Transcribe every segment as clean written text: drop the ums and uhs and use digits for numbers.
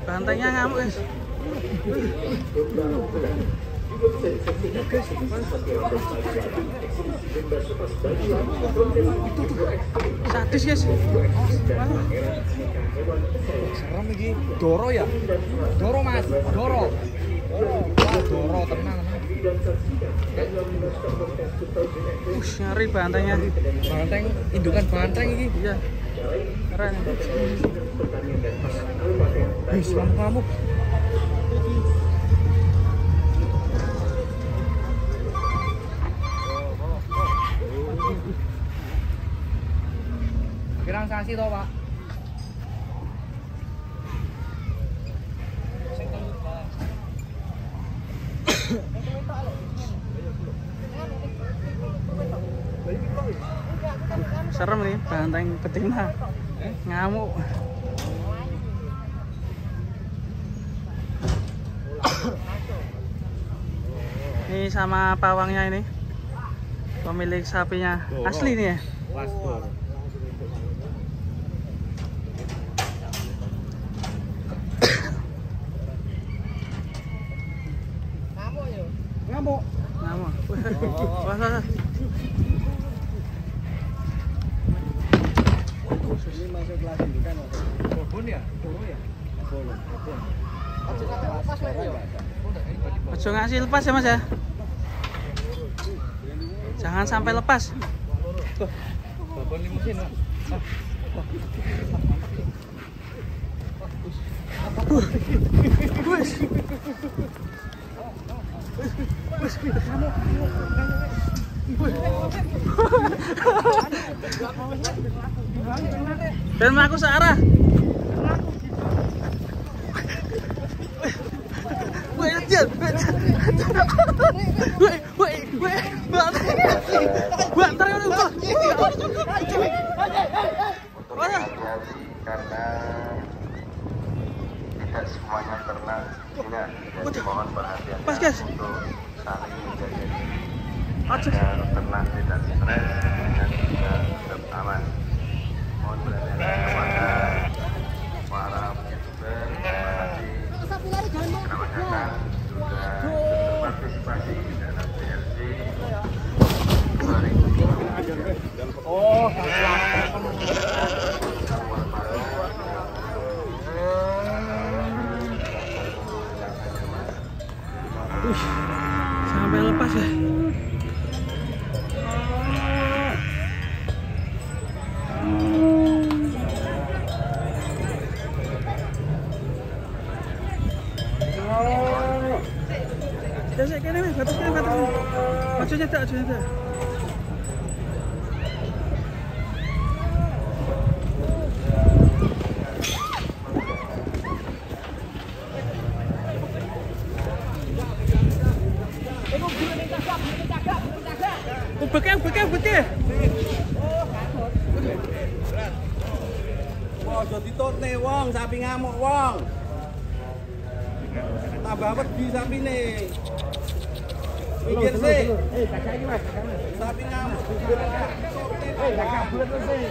Bantengnya ngamuk, guys. Sadis, guys. Serem iki. Doro ya? Doro, Mas. Doro. Wah, doro tenang. Nyari bantengnya. Banteng, indukan banteng iki. Iya. Keren. Wis ngamuk. Pirang sasi to, Pak? Serem nih banteng betina. Ngamuk. Ini sama pawangnya ini. Pemilik sapinya. Asli nih ya. Ngamuk yo. Ngamuk. Ngamuk. Wah, wah, wah. Ini masuk kelas indukan apa? Bobon ya? Doro ya? Bobon. Aja sampai lepas lho ya. Aja ngasih lepas ya, Mas ya. Jangan sampai lepas. Babon limusin, Mas. Wes. Dan aku searah. Untuk hati-hati karena tidak semuanya ternak jinak. Jadi mohon perhatiannya untuk saling menjaga diri agar ternak tidak stres dan juga tetap aman. Mohon perhatiannya kepada para youtuber, terima kasih selamat datang sudah berpartisipasi dalam TLC 2023. Oh, sampai lepas ya. Batas kene, batas. Ajo nyedak, Ubeke. Wah, aja ditutne wong, sapi ngamuk wong. Tambah wedi sapine. Mikir sih. Sapi ngamuk.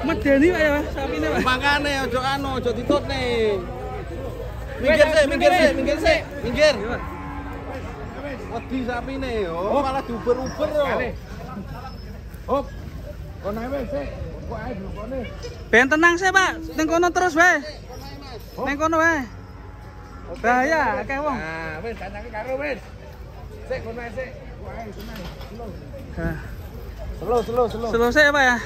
Medeni Pak ya, Mas, sapine Pak. Makane aja anu, aja ditutne. Minggir sih, minggir sih, minggir sih, minggir. Wedi sapine yo, malah diuber-uber yo. Hop. Kono ae sik, kok ae blokone. Ben tenang sih, Pak. Ning kono terus wae. Ning kono wae. Bahaya akeh wong. Nah, wis tanyake karo wis. Sik kono ae sik. Kok ae tenang. Slow. Slow, slow, slow. Slow sik, Pak ya.